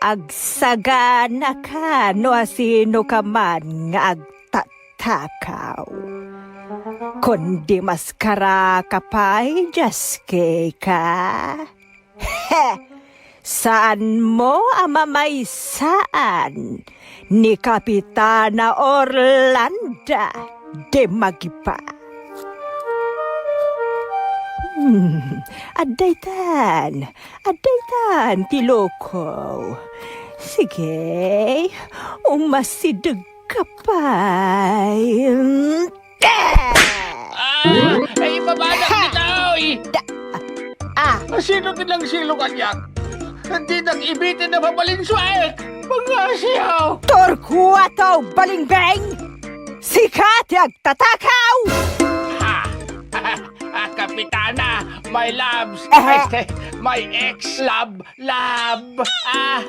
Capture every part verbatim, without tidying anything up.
Agsaganaka no asinoka man nga agtatakaw. Kundi maskaraka pay, Jaskeka. He! Saanmo a mamaysaan ni Kapitana Orlanda de Magipa. Hmm, addaytan, addaytan ti loko. Sige, umasideg ka pay. Ah! Ay, ibabanak Ha! ditoy! Da- Ah! Sino ti nangsilong kaniak? Dinak ibiti na mabalinsuaek! Mga siyaw! Torquato Balingbeng! Sika ti agtatakaw! Ha! Ah, Kapitana, my loves, Aha. Ay, my ex-love, love. Ah.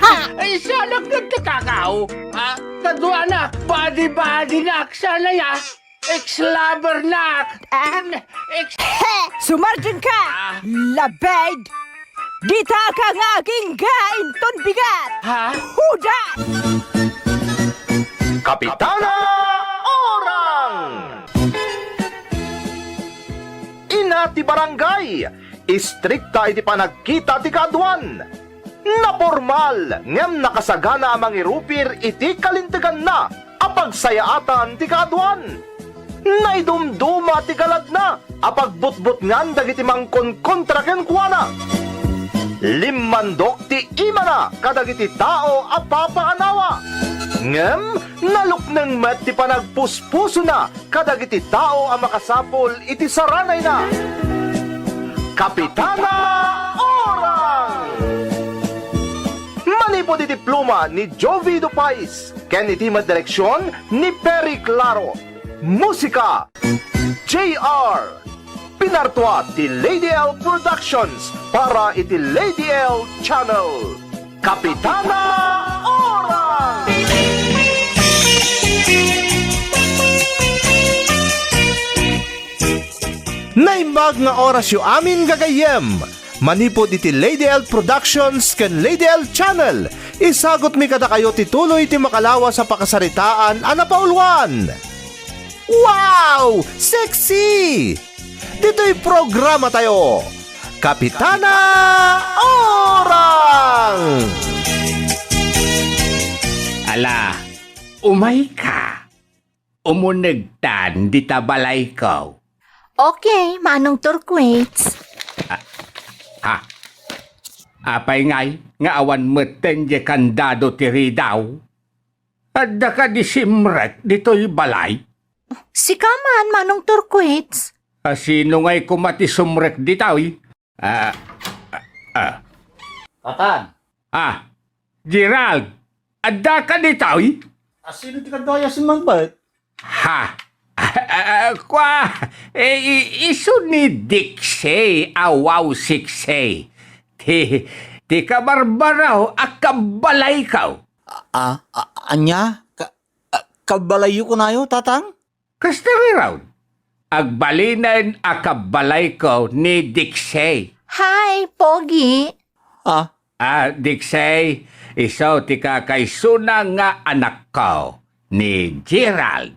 Ha! Ay, siya nagtatakaw. Ah, kaduanak, body-body nak, sana ya. Ex-lover nak. Ah. Ex- He! Sumardion ka! Ah. Labed! Ditaka nga agingga inton bigat! Ha? Huda! Kapitana Orang! Ina ti barangay, istrikta iti panagkita ti kaaduan. Napormal ngem nakasagana a mangirupir iti kalinteganna a pagsayaatan ti kaaduan. Naidumduma ti galagna a pagbutbutngan dagiti mangkonkontra kenkuana. Limmandok ti imana kadagiti tao a papaanawa. Ngem nalukneng met ti panagpuspusona kadagiti tao a makasapul iti saranayna. Kapitana Orang! Manipud iti pluma ni Jovi Dupais ken iti madireksion ni Perry Claro. Musika, J R. Pinartua ti Lady L Productions para iti Lady L Channel. Kapitana Orang! Naimbag nga orasyo amin, gagayyem! Manipud iti Lady L Productions ken Lady L Channel, isagutmi kadakayo ti tuloy ti makalawas a pakasaritaan a napauluan. Wow! Sexy! Ditoy programa tayo, Kapitana Orang! Ala, umayka. Umunegtan dita balayko. Okay, Manong Turquets. Ha? Apay ngay nga awan metten diay kandado ti ridaw? Adda kadi simrek ditoy balay? Sika man, Manong Turquets. A sino ngay koma ti sumrek ditoy? Ah, ah, ah. Tatang. Ah, Gerald, adda ka ditoy? A sino ti kaduay a simmangpet? Ha? Ah, ah, kua, eh, i-, isu ni Dixie a wow sexy. Ti, ti kabarbaraw a kabbalayko. A, a, ania? Ka, a, kabbalayyo kunayo, Tatang? Kasta ngarud, agbalinen a kabbalayko ni Dixie. Hi, Pogi. Ah? Ah, Dixie, isu ti kakaisuna nga anakko, ni Gerald.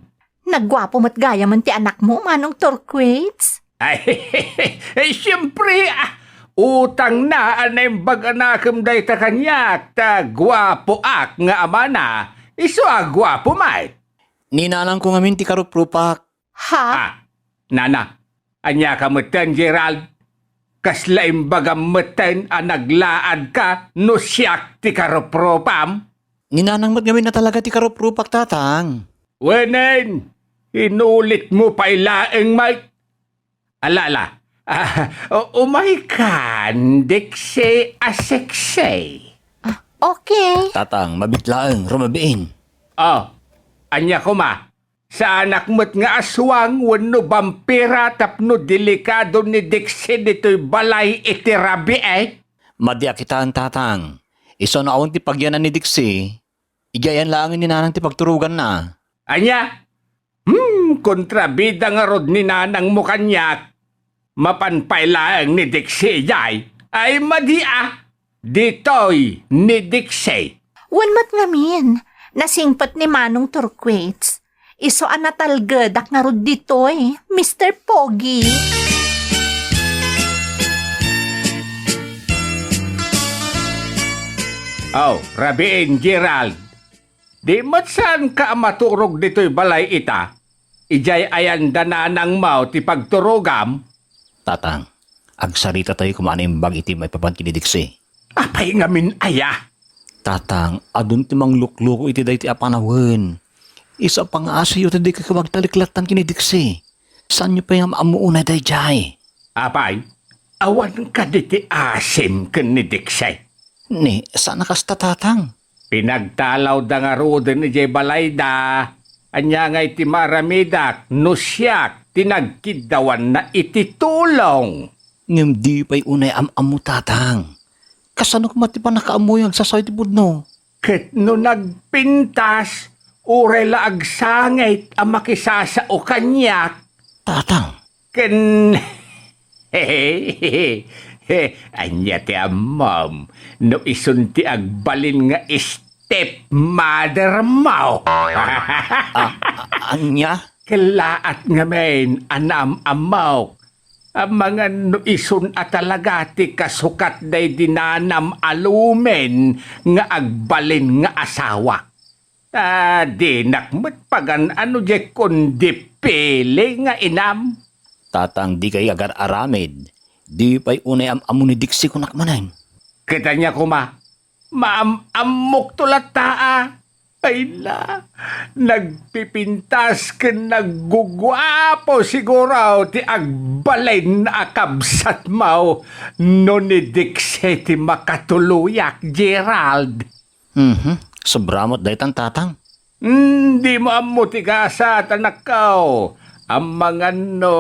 Nagguapo met gayamen ti anakmo, Manong Turquets. Ay, eh, siempre, ah, utangna a naimbag a nakem dayta kaniak, ta guapoak nga amana, isu a guapo met. Ni nanangko ngamin ti karuprupak. Ha? Ah, nana, ania ka metten, Gerald? Kasla imbagam metten a naglaadka no siak ti karuprupam? Ni nanang met ngamin a talaga ti karuprupak, Tatang. Wenen, inulitmo pay laeng, Mike. Ala, ala. Ah, u-, umaykan, Dixie a sexy. Ah, okay. Tatang, mabit laeng, rumabiin. Oh, ania koma? Saanak met nga aswang wenno bampira tapno delikado ni Dixie ditoy balay iti rabii? Madi a kitaen, Tatang. Isu no awan ti pagyanan ni Dixie, idiay ayan laengen ni Nanang ti pagturoganna. Ania? Hmm, kontrabida ngarud ni nanangmo kaniak. Mapan pay laeng ni Dixie idiay. Ay, madi a. Ditoy ni Dixie. Wen met ngamin, nasingpet ni Manong Turquets. Isu a natalgedak ngarud ditoy, Mister Pogi. Oh, rabiin, Gerald. Di met saanka a maturog ditoy balay ita? Idiay ayan da nanangmo ti pagturogam? Tatang, agsaritatayo koma a naimbag iti maipapan ken ni Dixie. Apay ngamin aya? Tatang, adun ti manglukluko iti daytoy a panawen. Isu a pangaasiyo ti dikay koma agtalek lattan ken ni Dixie. Saanyo pay nga maammo unay daydiay? Apay, awan kadi ti asim ken ni Dixie? Ni, saan a kasta, Tatang. Pinagtalawda ngaruden idiay balayda. Ania ngay ti maaramidak no siak ti nagkiddawanna iti tulong? Ngem di pay unay am-ammo, Tatang. Kasano koma ti pannakaammo nga agsasaw iti pudno? Ket no nagpintas, uray la agsangit a makisasao kaniak. Tatang. Ken, ania ti ammom no isun ti agbalin nga stepmother mo? A-, a-, ania? Kellaat ngamin a naam-ammok. Amangan no isun a talaga ti kasukat daydi nanam a lumen nga agbalin nga asawak. Ta dinak met pagan-ano diay kundi pili nga inam. Tatang, dikay agar-aramid. Di pay unay am-ammo ni Dixie kunak manen. Ket ania koma, maam-ammokto latta a. Ay na, nagpipintas ken nagguguapo siguro ti agbalin a kabsatmo no ni Dixie ti makatuloyak, Gerald. Mhm. Sobra met daytan, Tatang. Hmm, dimo ammo ti gasat, anakko. Amangan no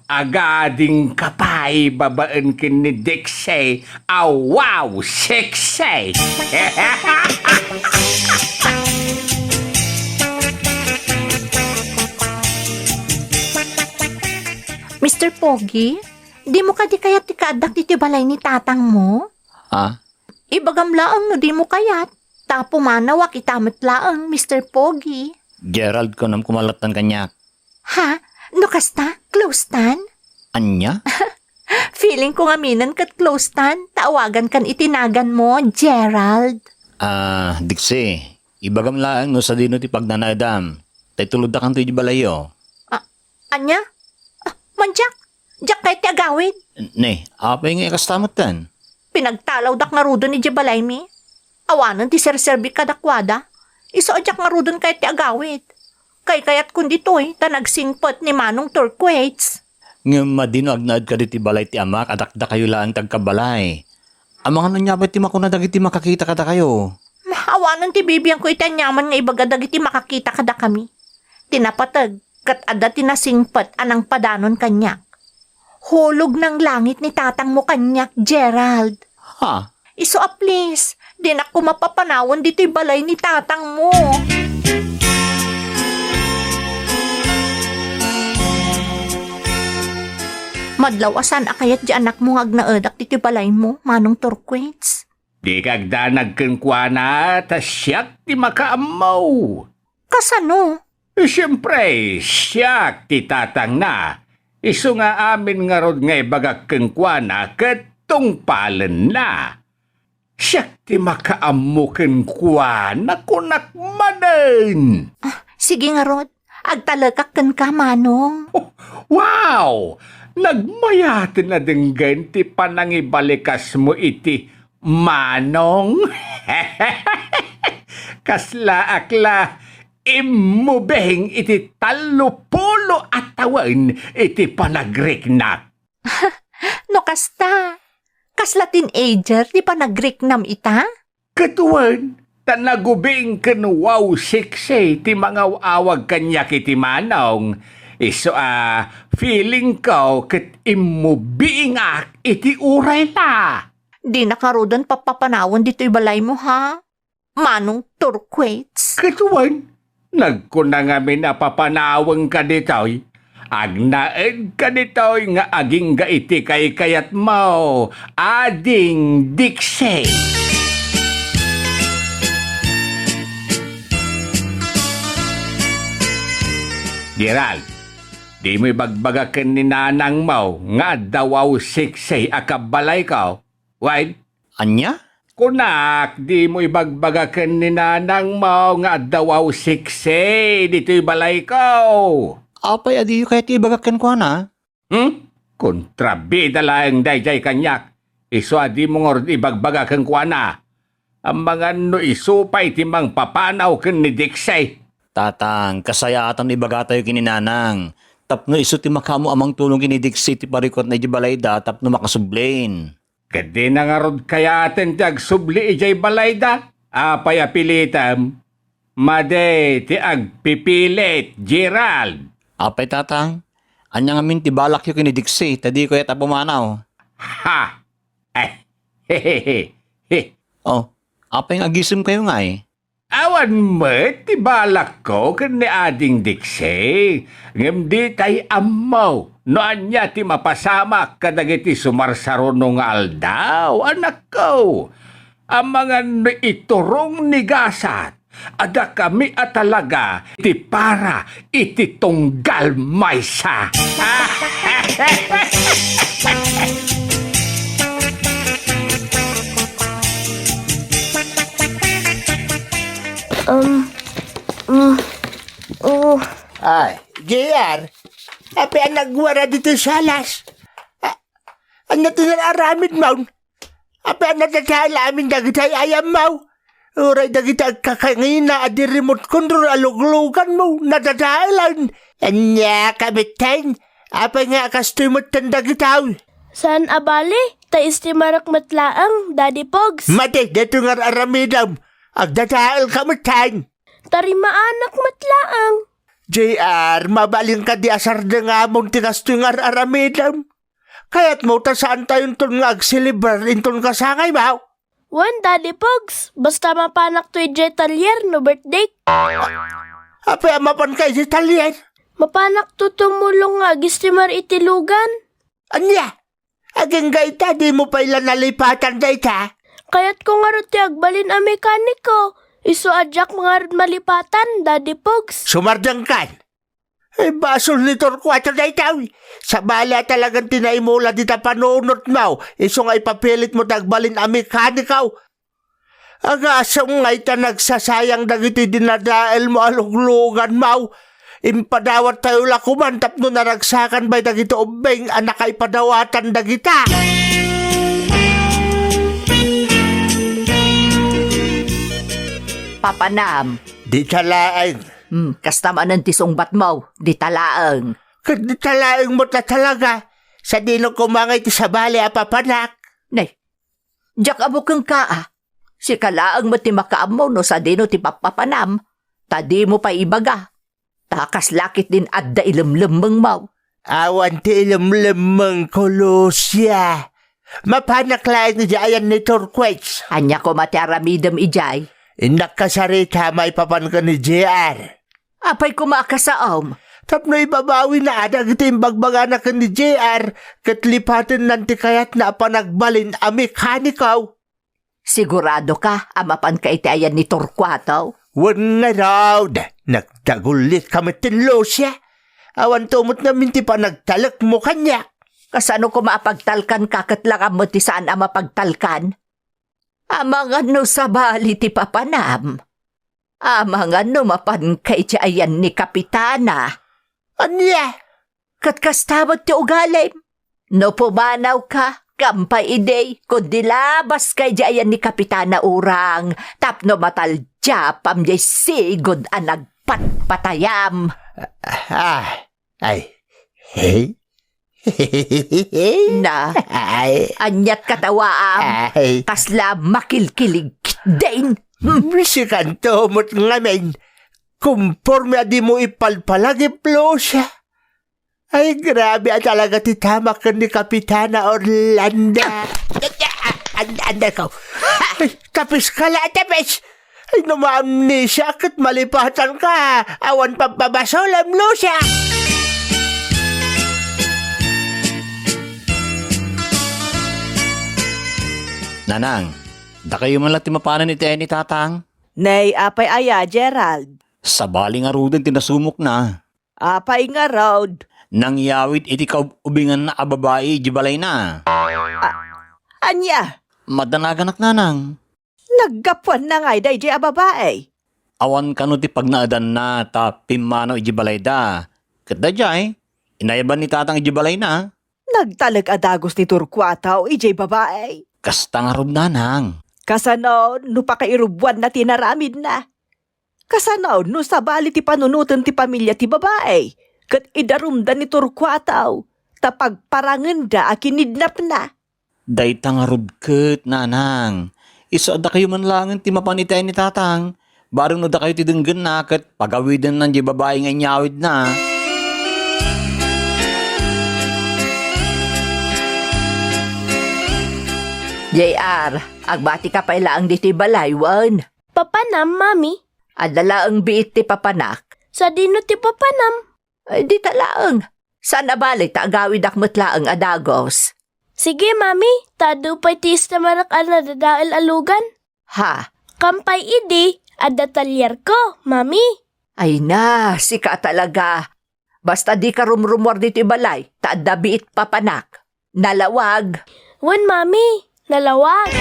agadingka pay babaen ken ni Dixie a wow sexy. Mister Pogi, dimo kadi kayat ti kaaddak ditoy balay ni tatangmo? Ha? Ibagam laeng no dimo kayat, ta pumanawak ita met laeng, Mister Pogi. Gerald, kunam koma lattan kaniak. Ha? No kasta, closetan? Ania? Feeling ko ngaminen ket closetan, ta awagankan iti naganmo, Gerald. Ah, Dixie, ibagam laeng no sadino ti pagnanaedam. Ta ituloddakanto iti balayyo. Ah, ania? Ah, mandiak? Diak kayat ti agawid. Ne, apay nga kasta metten? Pinagtalawdak ngaruden idiay balaymi. Awanen ti serserbi kadakuada. Isu a diak ngaruden kayat ti agawid. Kaykayatkon ditoy ta nagsingpet ni Manong Turquets. Ngem madi no agnaedka ditoy balay ti amak a dakdakayo laeng ti agkabalay. Amangan ania pay ti makuna dagiti makakita kadakayo? Awanen ti bibiangko iti aniaman nga ibaga dagiti makakita kadakami. Ti napateg, ket adda ti nasingpet a nangpadanon kaniak. Hulog nang langit ni tatangmo kaniak, Gerald. Ha? Isu a please, dinak koma papanawen ditoy balay ni tatangmo. Madlaw a saan a kayat di anakmo nga agnaedak ditoy balaymo, Manong Turquets. Dika agdanag kenkuana, ta siak ti makaammo. Kasano? Siempre, siak ti tatangna. Isu nga amin ngarud nga ibagak kenkuana ket tungpalenna. Siak ti makaammo kenkuana, kunak manen. Ah, sige ngarud. Agtalekak kenka, Manong. Oh, wow! Nagmayaten a denggen ti panangibalikasmo iti Manong. Kaslaak la immubing iti tallopulo a tawen iti panagriknak. No kasta, kasla teenager ti panagriknam ita? Ket wen, ta nagubing ken wow sexy ti mangaw-awag kaniak iti Manong, isu a feeling ko ket immubingak iti uray la. Dinak ngaruden pappapanawen ditoy balaymo, ha? Manong Turquets. Ket wen, nagkuna ngamin a papanawenka ditoy, Agnaedka ditoy nga agingga iti kaykayatmo, Ading Diksi. Gerald, dimo ibagbaga ken ni nanangmo nga adda wow siksi a kabbalayko. Wen? Ania? Kunak, dimo ibagbaga ken ni nanangmo nga adda wow siksi ditoy balayko. Apay a diyo kayat ibaga kenkuana? Hmm? Kontrabida laeng daydiay kaniak. Isu a dimo ngarud ibagbaga kenkuana. Amangan no isu pay ti mangpapanaw ken ni Diksi. Tatang, kasayaatan ibagatayo ken ni nanang. Tapno isu ti makaammo a mangtulong ken ni Diksi ti parikutna idiay balayda tapno makasublin. Ket dina ngarud kayaten ti agsubli idiay balayda. Apay a pilitem? Madi ti agpipilit, Gerald. Apay, Tatang? Ania ngamin ti balakyo ken ni Diksi, ta di kayat a pumanaw? Ha! Eh, he, he, he, he. Oh, apay nga agisemkayo ngay? Awan met ti balakko ken ni Ading Diksi, ngem ditay ammo no ania ti mapasamak kadagiti sumarsaruno nga aldaw, anakko. Amangan no iturong ni gasat, adda kami a talaga ti para iti tunggal maysa. Um, mm, oh. Ay, J R, apay a nagwara ditoy salas? A-, ania ti naaramidmo? Apay a nadadael amin dagiti ay-ayammo? Uray dagiti agkakangina a di remote control a lugluganmo, nadadaelan. Ania, kabitten? Apay nga kastoy metten dagitoy? Saan a bale, ta estimarek met laeng, Daddy Pogs. Madi, daytoy nga ar-aramidem. Agdadaelka metten. Tarimaanak met laeng. J R, mabalin kadi a sardengamon ti kastoy nga ar-aramidem? Kayatmo ta saantayonton nga agselebrar inton kasangaymo? Wen, Daddy Pogs, basta mapanakto idiay talyer no birthday. Apay a mapanka idiay talyer? Mapanakto tumulong nga agestimar iti lugan. Ania? Agingga ita, dimo pay la nalipatan dayta? Kayatko ngarud ti agbalin a mekaniko. Isu a diak ngarud malipatan, Daddy Pogs. Sumardengkan. Ay, basol ni Torcuato daytoy. Sabali a talagan ti naimula dita panunotmo, isu nga ipapilitmo ti agbalin a mekaniko. Agasem ngay ta nagsasayang dagiti dinadaelmo a lugluganmo. Impadawattayo la koman tapno naragsakan pay dagiti ubbing a nakaipadawatan dagita. Papanam. Dita laeng. Hmm, kasta manen ti sungbatmo, dita laeng. Ket dita laeng met a talaga. Sadino koma ngay ti sabali a papanak? Nay, diak ammo kenka, a. Sika laeng met ti makaammo no sadino ti pappapanam, ta dimo pay ibaga. Ta kasla ketdin adda ilemlemmengmo. Awan ti ilemlemmengko, Lucia. Mapanak laeng idiay ayan ni Torquets. Ania koma ti aramidem idiay? Innak kasarita maipapan ken ni J R. Apay koma a kasaom? Tapno ibabawina dagiti imbagbagana ken ni J R, ket lipatennan ti kayatna a panagbalin a mekaniko. Siguradoka a mapanka iti ayan ni Torquato? Wen ngarud, nagdagullitka met ken Lucia. Awanto met ngamin ti panagtalekmo kaniak. Kasano koma a pagtalkanka ket langan met ti saan a mapagtalkan? Amangan no sabali ti papanam. Amangan no mapanka iti ayan ni Kapitana. Ania? Ket kasta met ti ugalim. No pumanawka, kampay idi, kundi labaska iti ayan ni Kapitana Urang, tapno mataldiapam diay sigud a nagpatpatayam. Ah, ay. Hey? Na, ay. Aniat katawaam? Ay. Kasla makilkilig din. Hmm. Sikanto met ngamin. Kumporme a dimo ipalpalagip, Lucia. Ay, grabe a talaga ti tamak ken ni Kapitana Orlando. An-, anda ko? Ay, tapis ka la, tapis! Ay, no maamnesia ket malipatanka, awan pampabasolem, Lucia! Nanang, dakayo man la ti mapanen iti ay ni Tatang? Nay, apay aya, Gerald? Sabali ngaruden ti nasumokna. Apay ngarud? Nangyawid iti kaub-ubinganna a babai idiay balayna. A-, ania? Madanaganak, Nanang. Naggapuanna ngay daydiay a babai? Awan kano ti pagnaedanna ta pimmanaw idiay balayda. Ket daydiay, inayaban ni Tatang idiay balayna. Nagtalek a dagus ni Torcuato idiay babai. Kasta ngarud, Nanang. Kasano no pakairubuanna ti inaramidna? Kasano no sabali ti panunoten ti pamilia ti babai ket idarumda ni Torcuato ta pagparangenda a kinidnapna? Dayta ngarud ket, Nanang. Isu a dakayo man laengen ti mapan iti ay ni Tatang. Bareng no dakayo ti denggenna ket pagawidenna diay babai nga inyawidna. J R, agbatika pay laeng ditoy balay wen? Papanam, Mami. Adda laeng biit ti papanak. Sadino ti papanam? Ay, dita laeng. Saan a bale ta agawidak met laeng a dagus. Sige, Mami, ta adu pay ti istamarek a nadadael a lugan. Ha? Kampay idi, adda talyerko, Mami. Ay na, sika talaga. Basta dika rumrumuar ditoy balay, ta adda biit papanak. Nalawag. Wen, Mami, nalawag.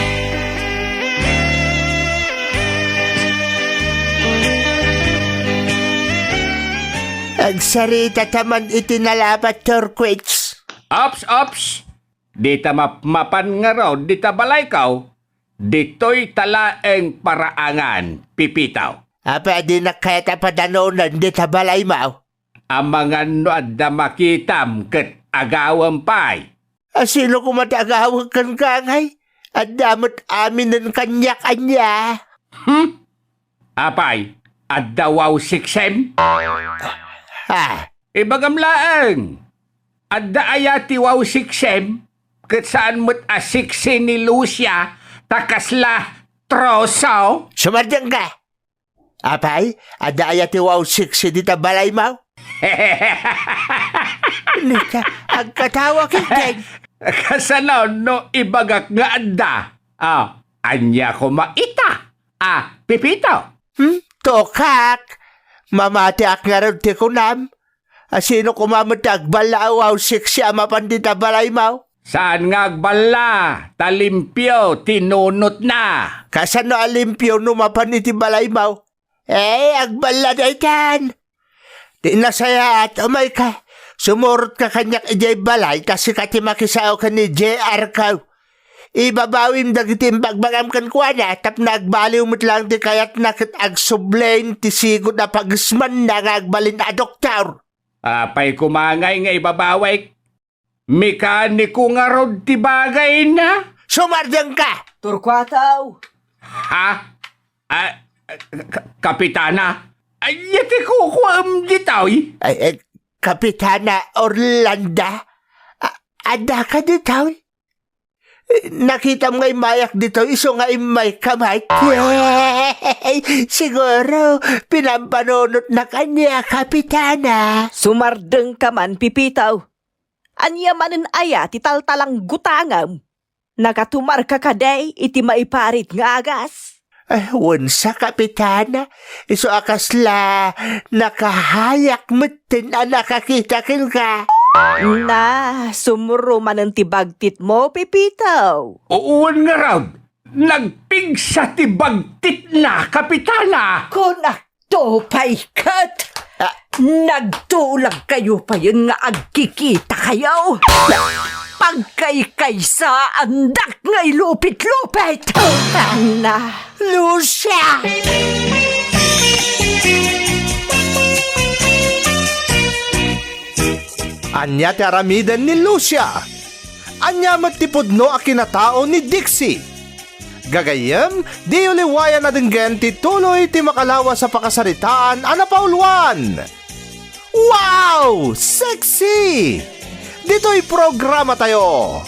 Agsarita ta man iti nalabat, Torquich. Ops, ops! Dita mapmapan ngarud dita balayko, ditoy ta laeng paraangan, Pipito. Apay a dinak kayat a padanonen dita balaymo? Amangan no adda makitam ket agawem pay. A, sino koma ti agawek kenka, ngay? Adda met aminen kaniak ania? Hmm? Apay, adda wow siksem? Ah. Ibagam laeng, adda aya ti wow siksem? Ket saan met a siksi ni Lucia ta kasla troso? Sumardengka! Apay, adda aya ti wow siksi dita balaymo? Nika, agkatawa ketdi. Kasano no ibagak nga adda? Ah, ania koma ita? Ah, Pipito? Hmm? Tokak! Mamatiak ngarud ti kunam. A, sino koma met ti agballa a wow siksi a mapan dita balaymo? Saan nga agballa, ta limpio ti nunotna. Kasano a limpio no mapan iti balaymo? Eh, agballa daytan. Ti nasayaat, umayka. Sumurotka kaniak idiay balay, ta sika ti makisao ken ni J R ko. Ibabawim dagiti imbagbagam kenkuana, tapno agbaliw met laeng ti kayatna ket agsubli ti sigud a pagismanna nga agbalin a doktor. Apay koma ngay nga ibabawik? Mekaniko ngarud ti bagayna? Sumardengka! Torcuato! Ha? Ah, ka-, Kapitana? Ania ti kukuam ditoy? Ay, ay, Kapitana Orlando? A-, addaka ditoy? Nakitam nga immayak ditoy isu nga immayka met. Yay! Siguro, pinampanunotnak ania, Kapitana. Sumardengka man, Pipito. Ania manen aya ti taltalanggutangam? Nakatumarka kadi iti maiparit nga agas? Ay, wen sa, Kapitana, isu a kasla nakahayak metten a nakakita kenka. Na, sumro manen ti bagtitmo, Pipito. Wen ngarud, nagpigsa ti bagtitna, Kapitana. Kunak to pay ket. Ah. Nagtulagkayo payen nga agkikitakayo. Pagkaykaysaandak nga ilupit-lupit. Na. Lucia! Ania ti aramiden ni Lucia? Ania met ti pudno a kinatao ni Dixie? Gagayyem, diyo liwayan a denggen ti tuloy ti makalawas a pakasaritaan a napauluan. Wow! Sexy! Ditoy programa tayo,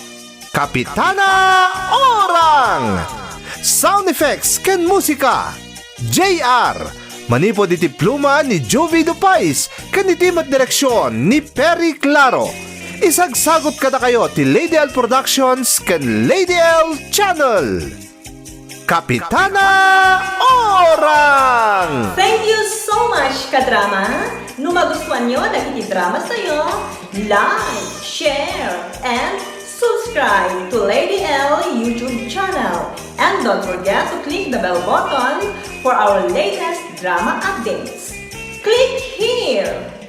Kapitana Orang! Sound effects ken musika, J R. Manipud iti pluma ni Juvie Dupais ken iti met direksion ni Perry Claro. Isagsagot kadakayo ti Lady L Productions ken Lady L Channel. Kapitana Orang! Thank you so much, kadrama! No magustuhan nyo dagiti drama tayo, like, share, and subscribe to Lady L YouTube channel. And don't forget to click the bell button for our latest drama updates. Click here!